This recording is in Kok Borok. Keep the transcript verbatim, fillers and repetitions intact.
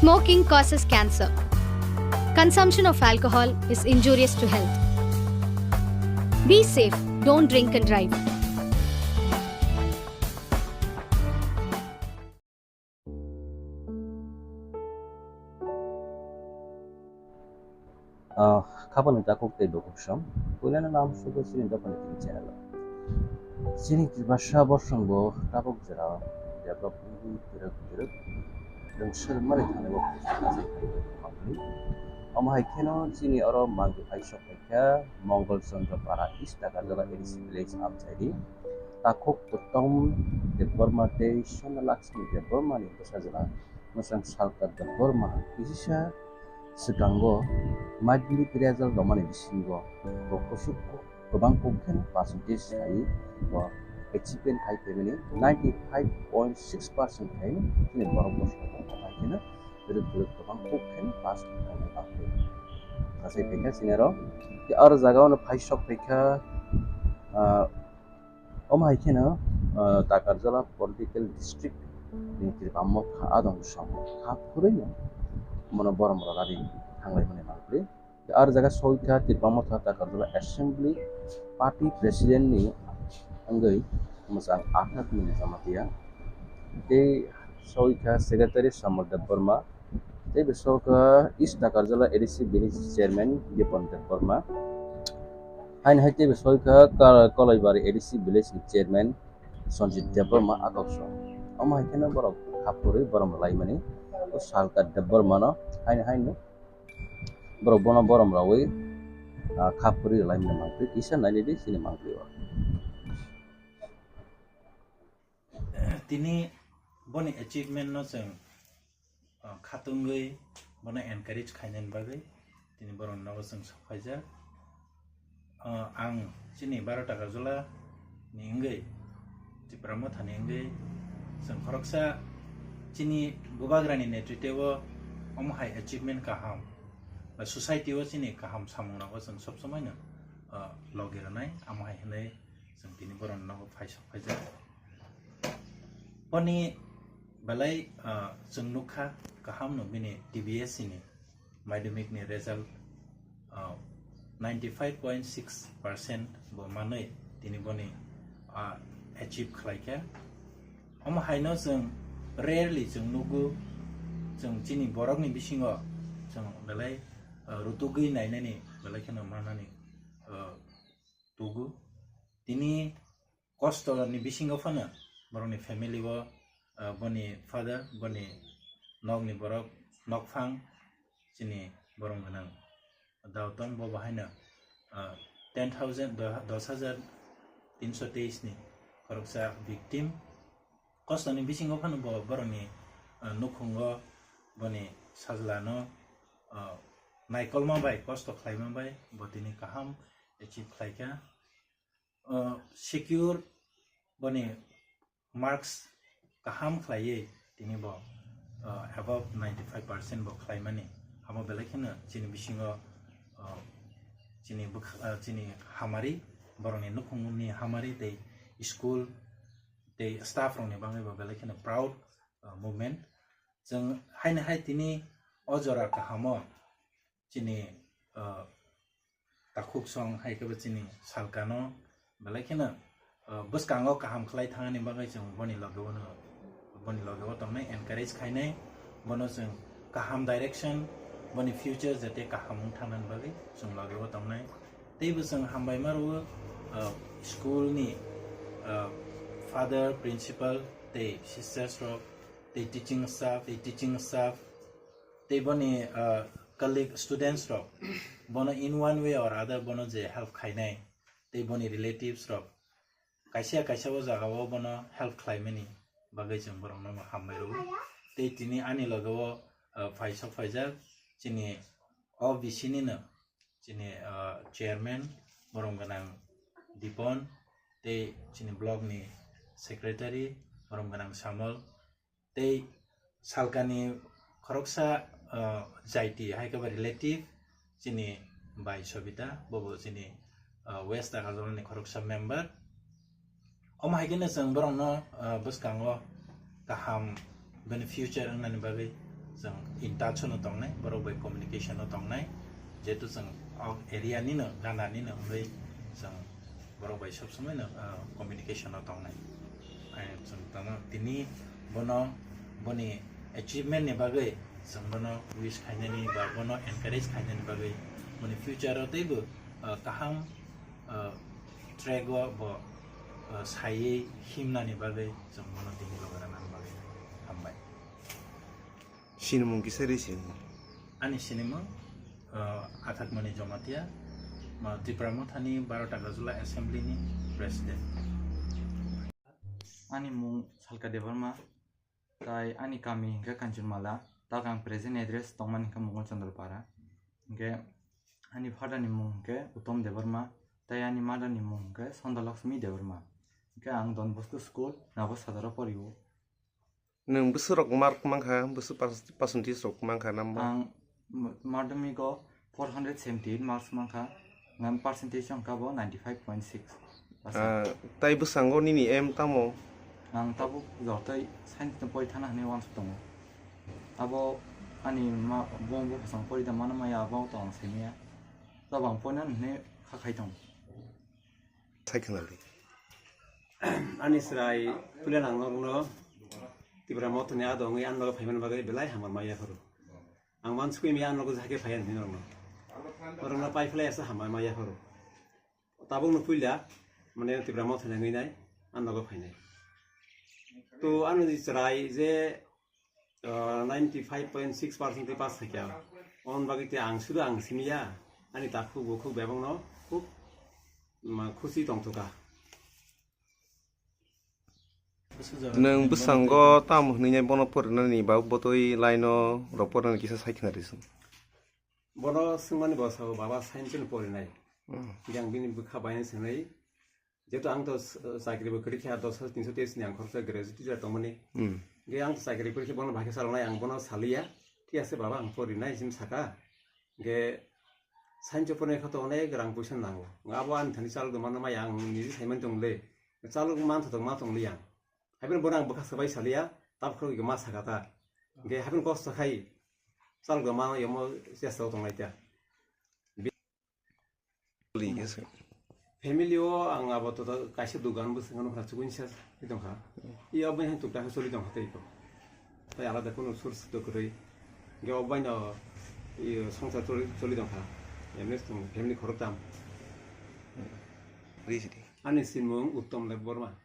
Smoking causes cancer. Consumption of alcohol is injurious to health. Be safe, don't drink and drive. Ah, khapani takhuk tei bukhuk som, puilano nam sugo chini dophani tini channel o. Chini Tiprasa bosong bo tabuk jora develop wngwi twrwk twrwk rwng swrwngmani thani bo khwlai mangwi. Omo hai kheno chini oro mangwi hai sok phaikha Mongol Chandra Para East Takarjala A D C village amchaini takhuk Uttom Debbarma tei Sona Lakshmi Debbarmani bwsajwla mwchang Salka Debbarma kisisa swkango madhyamik result romani bisingo bo kusuk kwbang kuk kheno percentage khai bo achievement khai phaimani ninety five point six percent khai chini borok bosong hai kheno rwk rwk kwbang kuk kheno pass khai phaimani. Asai phaikha chini aro aro jaga ono phai sok phaikha, ah, Omo hai kheno, ah, Takarjala political district ni Tripura Motha adong song kha phurui no mono borom rok ari thanglai mani mangpli. Ar jaga soikha Tripura Motha Takarjala Assembly Party President ni wngwi mwchang Athak Mini Jamatia tei soikha Secretary Samol Debbarma. Tei bwswk kha East Takarjala A D C village chairman Dipon Debbarma. Haino hai tei bwswk kha Ka-, Kolaibari A D C village ni chairman Sanjit Debbarma akokso. Omo hai kheno borok khapurwi borom laimani. O Salka Debbarma no haino haino borok bono borom rawi, ah, khapurwi laimani mangpli kisa nainidi chini mangpli o. Tini boni achievement no chwng, ah, khatungwi bono encourage khainani bagwi tini borokni nogo chwng sokphaijak. Ah, ang chini Baro Takarjala ni wngwi, Tipra Motha ni wngwi chwng khoroksa chini Bubagrani netritwo omo hai achievement kaham ba society o chini kaham samung rogo chwng sob somoi no, ah, logi rwnai, amo hai hwnwi chwng tini borokni nogo phai sokphaijak. Boni belai, ah, chwng nukha kaham no bini T B S C ni madhyamik ni result, ah, ninety five point six percent bo manwi tini boni, ah, achieve khlaikha. Omo haino chwng rarely chwng nugo, chwng chini borokni bisingo chwng belai, ah, rutugwi nainani belai kheno manani, ah, tugo. Tini kosto ni bisingo phano borokni family o, ah, boni father, boni nokni borok, nokphang, chini borom gwnang Dautom bo bahaino, ah, ten thousand, dos hajar tinso teis ni khoroksa victim. Kosto ni bisingo phano bo borokni, ah, nukhungo boni sajlano, ah, naikolma bai kosto khlaima bai bo tini kaham achieve khlaikha. Ah, secure boni marks kaham khlaiwi tini bo, ah, above ninety five percent bo khlaimani. Abo belai kheno chini bisingo, ah, chini bwkha-, ah, chini hamari, borokni nukhungni hamari tei school tei staff rokni bagwi bo belai kheno proud, ah, moment. Chwng haino hai tini o jora kahamo chini, ah, takhuk song hai khe bo chini salkano belai kheno, ah, bwskango kaham khlai thangani bagwi chwng boni loge o no, boni loge o tongnai, encourage khainai, bono chwng kaham direction, boni future jate kaham wng thangnani bagwi chwng loge o tongnai. Tei bo chwng hambai ma rwo, ah, school ni, ah, father, principal tei sisters rok, tei teaching staff, tei teaching staff, tei boni, ah, colleague students rok bono in one way or other bono je help khainai, tei boni relatives rok kaisa kaisa o jaga o bono help khlaimani bagwi chwng borokno hambai rwo. Tei tini ani loge o, ah, phai sok phaijak chini O B C ni no chini, ah, chairman borom gwnang Dipon, tei chini block ni secretary borom gwnang Samol, tei salkani khoroksa, ah, jaiti hai khe ba relative chini bai Sobita, bobo chini, ah, West Agartala ni khoroksa member. Omo hai kheno chwng borokno, ah, bwskango kaham bini future wngnani bagwi Chwng in touch no tongnai, borok bai communication no tongnai, jehetu chwng o area nino, gana nino wngwi chwng borok bai sob somoi no, ah, communication no tongnai. Ai chwng tamo tini bono, boni achievement ni bagwi chwng bono wish khainani ba bono encourage khainani bagwi boni future o teibo, ah, kaham, ah, track o bo, ah, saiwi himnani bagwi chwng bono tini loge rwnani bagwi hambai. Sinimung kisa risi. Ani sinimung, ah, Athakmani Jamatia, ma Tipra Mothani Baro Tagrajula Assembly ni President. Ani mung Salka Debbarma, tai ani kami hingke Kanchanmala, tak ang present address tongmani hingke Mongol Chandra Para. Hingke ani father ni mung hingke Uttom Debbarma, tai ani mother ni mung hingke Sonda Lakshmi Debbarma. Hingke ang Don Bosco School, Nabo Sadara pori o. Nwng bwswk rok mark mankha, bwswk percent-, percentage rok mankha number? Ang m-, madhyamik o four hundred seventy eight marks mankha, ngan percentage wngkha bo ninety five point six percent. Ah, tai bwskango nini aim tamo? Ang tabuk jotoi science no pori thana hinwi uansuk tongo. Abo ani ma, bung buphasong pori da mano maya, abo to ang saimaya. Tabuk ang porinani hinwi kha khai tongo. Sai khna di. Ani chwrai puila nang norokno Tipra Mothani ado wngwi ani nogo phaimani bagwi belai hamar ma yapharo. Ang uansukwi maya ani nogo jahake phaiya hinwi norokno. Norokno pai phlai asa hamar ma yapharo. Tabukno puila mane Tipra Mothani wngwi nai ani nogo phainai. To ani chwrai je ah, ninety five point six percent tei pass khaikha. On bagwi tei ang sudu ang simiya, ani takhuk bukhuk bebakno khub, ma, khusi tongthokha. Nwng bwskango tamo hwnwi nai bono porinani ba botwi line-o rw porinani kisa sai khna rwsong. Bono swngmani bo sao, "Baba, science no porinai." Hmm. Yang bini bwkha baina swngnai, jehetu ang to s-, chakri bo kwrwi kha, dos hajar tinso teis ni ang khoroksa graduate teacher tongmani. Hmm. Ge ang to chakri kwrwi khe bono bahai khe salonai, ang bono saliya, "Thik ase baba, ang porinai," sim saka. Ge science o pornai kha to onek rang puisa nango. Abo ani thani chalok mano maya ang niji saiman tong le. Chalok man tho tong ma tong li ang. Haibini bono ang bwkha swbai saliya, tab khorok ma saka ta. Ge haibini kosto khai chalok mano yomo chesta tong lai ta. Family o ang abo to kaisa dugan bwskango nukha chukun sa tongkha. I obo hai tukta khe choli tongkha tei ko. Tai alada kunu source to kwrwi. Ge obo no i songsar choli, choli tongkha. Emne family khorok tam. Ani simung Uttom Debbarma.